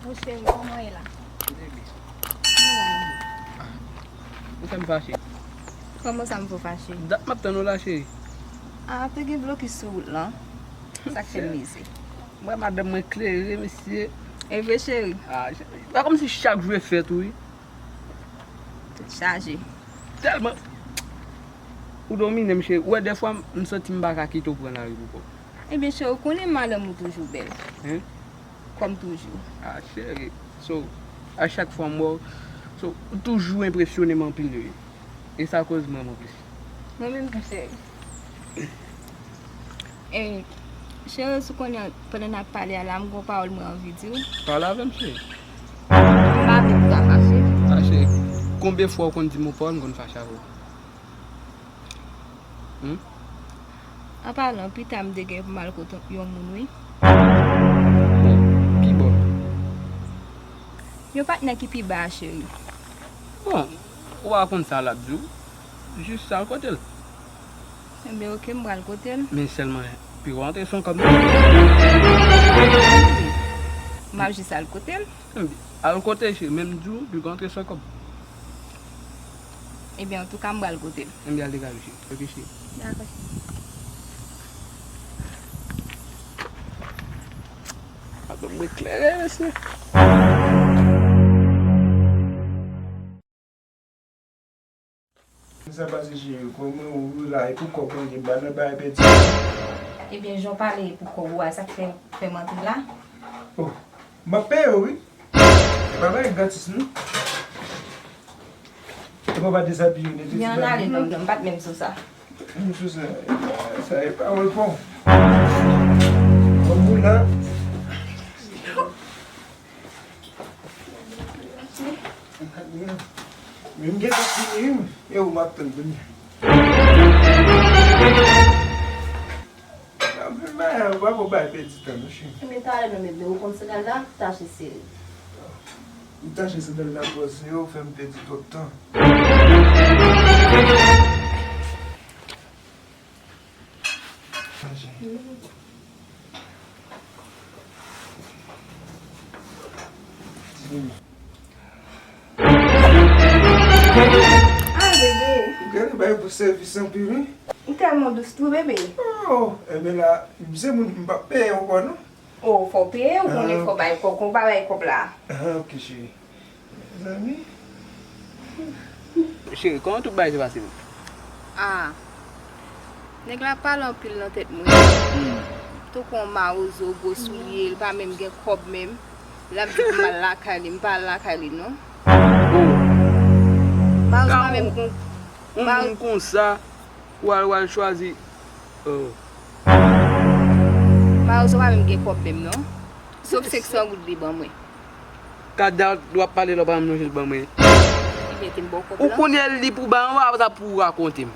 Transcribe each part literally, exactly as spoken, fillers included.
Mon cheri, kòman w ye la? Mwen la, wi. Ou fè m fache. Kòman sa m fè w fache? Dat m ap tann ou la, cheri. A, te gen blokis sou wout lan. Sa k fè m mize. Mwen, madanm mwen klere, mesye. E vre, cheri? A, cheri, pa kòmsi chak jou e fèt ou, wi. Tèt chaje. Tèlman ou domine m, cheri. Ou wè, dèfwa, m santi m pa ka kite w pran lari pou kò w. Ebyen, cheri, ou konnen madanm ou toujou bèl. Hen? Kòm toujou. A, cheri. So, a chak fwa m wè w, so, ou toujou enpresyone m anpil, wi. E sa koz m renmen w plis. Mwen menm tou, cheri. E, cheri, si w konnen, pandan n ap pale a la, m gon pawòl mwen anvi di w. Pale avè m, cheri. M pa vle pou w ta fache. A, cheri, konbyen fwa w konn di m yon pawòl, m konn fache avè w? Hmm? An palan, pita m te gen pou m al kot yon moun, wi. Bon, pi bò. Yon patnè ki pi ba a, cheri. Bon, ou pa konn sa l ap di w. Jis al kote l. Ebyen, oke, m pral kote l. Men sèlman, pi w antre san kòb. M ap jis al kote l. Al kote l, cheri, men m di w, pi w antre san kòb. Ebyen, antouka, m pral kote l. Ebyen, al degaje w, cheri. Oke, cheri. Dakò, cheri. Ap ban mwen klere, mesye. Sa pase, cheri, kòman ou la, e pou kòb mwen, gen ba nan bay pèdi. Ebyen, jan w pale pou kòb ou a, sa k fè, fè m antre la? Oh, m ap peye w, wi. E pa bagay gratis, non. E pa, pa dezabiye, ne te. Byen, ale, non, non, m pa t menm sou sa. M sou sa, sa e pawòl pa w. Kòb ou la. Men m gentan fini, wi. E ou m ap tann kounye a. Anpil bagay, ou pa pou bay pèdi tan, non, cheri. Men talè non, bebe, ou konn sandal la tache sere. M tache sandal la, paske ou fè m pèdi twòp tan. Ah, bebe. Gade bay pou sèvis anpil, wi. Ou tèlman dous tou, bebe. Oh, enben la, m se moun, m p ap peye ankò, non. Oh, fò w peye, ou konnen fò w bay kòb, kon w pa bay kòb la. Ah, ok, cheri. Mezanmi. Cheri, kòman tout bagay te pase menm? Ah. Nèg la pale anpil nan tèt mwen. Hmm. Tankou yon mawozo, gwo soulye, li pa menm gen kòb menm. L ap di pou m al lakay li, m pa al lakay li, non. Oh. Mawozo pa menm kon. Yon moun konsa, w al, w al chwazi. Oh. Mawozo pa menm gen kòb menm, non. Sof senk san goud li ban mwen. Ka dat w ap pale la, w pa janm lonje l ban mwen. Ebyen, te m ba w kòb la. Ou konnen li pou ba mwen, apre sa pou w rakonte m.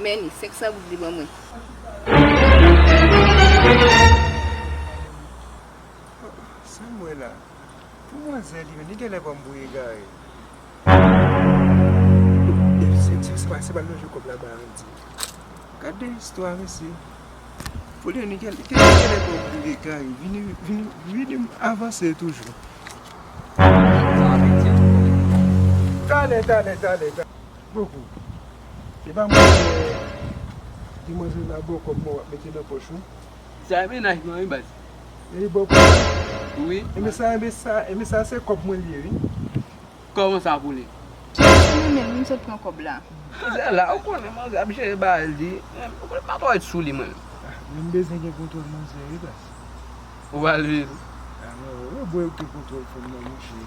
Men li, senk san goud li ban mwen. Sa m wè la? Pou manzè li menm, li genlè pran m pou egare. Epi se, se, se pa, se pa lonje kòb la ba Andy. Gade istwa, mesye. Olye li gen, li gen, li gen lè pou egare. Vini, vini, vini avanse toujou. Talè, talè, talè, talè. Bokou. Se pa mwen, eh, demwazèl la ba w kòb mwen w ap mete nan pòch ou. Sa e mennaj mwen, wi, baz. E li ba w kòb la? Wi. Enben sa, enben sa, enben sa se kòb mwen li ye, wi. Kòman sa pou li? Se mwen menm, m sot pran kòb la. Manzè la, ou konnen manzè ap jere bagay li. Ou konnen m pa twò ret sou li, mwen. Ah, men m bezwen gen kontwòl manzè, wi, baz. Ou pral veye l? Ah, non, ou bwè ou gen kontwòl fanm nan, monchè.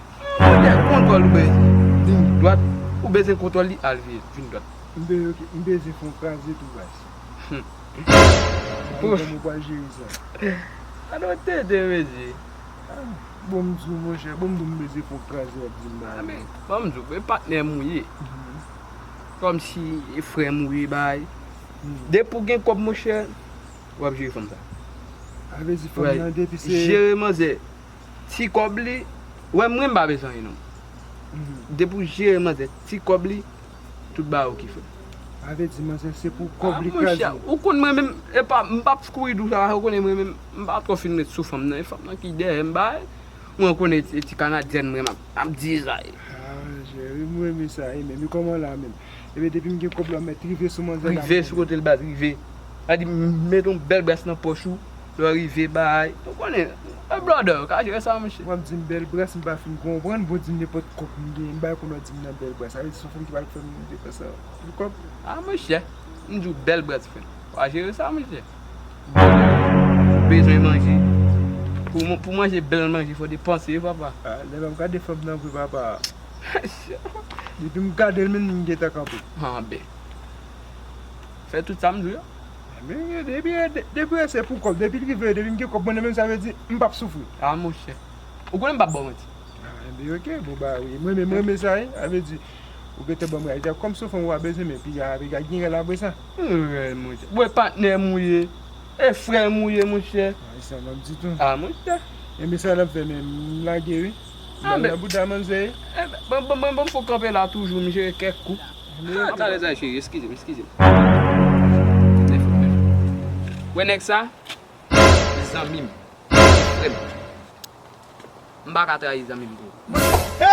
Ou gen kontwòl, ou bezwen vin dwat, ou bezwen kontwòl li, al veye l, vin dwat. M bezwen, m bezwen fè yon kraze tou, baz. Hmm. Mwen, kòman ou pral jere sa? Sa dwe tete, mesye. Ah, bon, m di w, monchè, bon, m di w, m bezwen fè yon kraze, w ap di m bagay. Ah, men, ban m di w, e patnè m ou ye. Mhm. Kòmsi e frè m ou ye, bay. Mhm. Depi w gen kòb, monchè, w ap jere fanm sa. Sa vle di fanm nan, depi se jere manzè, ti kòb li, wè, mwen, m pa bezwen anyen, non. Mhm. Depi w jere manzè, ti kòb li, tout bagay oke, frè. Sa vle di manzè se pou kòb li kraze. Ah, monchè, ou konn mwen menm, e pa, m p ap kouri dou sa, ou konnen mwen menm, m pa twò fin ret sou fanm nan, e fanm nan ki dèyè m bay. Mwen konnen ti, ti kanadyèn mwen, m ap, m ap dizay. Ah, cheri, mwen renmen sa, e menm, e kòman la menm? Ebyen, depi m gen kòb la, m mèt rive sou manzè la. Rive sou kote l baz, rive. Sa di, m met yon bèl bras nan pòch ou, lè w rive, bay. Ou konnen, e brother, ou ka jere sa, monchè. W ap di m bèl bras, m pa fin konprann, bon, di m nenpòt kòb m genyen, m bay konnen w di m nan bèl bras. Sa vle di se yon fanm ki pral fè m rive konsa. Yon kòb. Ah, monchè, m di w bèl bras, frè. W a jere sa, monchè. Ou bezwen manje. Pou, pou manje bèl manje, fò depanse, wi, papa. Ah, lè m ap gade fanm nan vre, papa. Depi m gade l, menm m gentan kanpe. Ah, ben. Fè tout sa m di w yo. Men, depi, de- depi se pou kòb, depi l rive, depi m gen kòb mwen nan men m, sa vle di m p ap soufri. Ah, monchè. Ou konnen m p ap ba w manti. Ah, enben, ok, bon, ba wi. Mwen menm, mwen renmen sa, wi. Sa vle di, ou gentan ban mwen. Kòm se w fanm, w pa bezwen, men piga, piga gen rèl apre sa. Rèl, monchè. Mwen patnè m ou ye. E frè m ou ye, monchè. Ah, sa m ap di tou. Ah, monchè. Enben, sa n ap fè menm, m lage, wi. Ah, m al nan bouda manzè. Enben, bon, bon, bon, bon, fò kanpe la toujou, m jere kèk kou. Ah, talè sa, cheri, eskize m, eskize m. Wè nèg sa? Zanmi m. Frè m. M pa ka trayi zanmi m pou ou.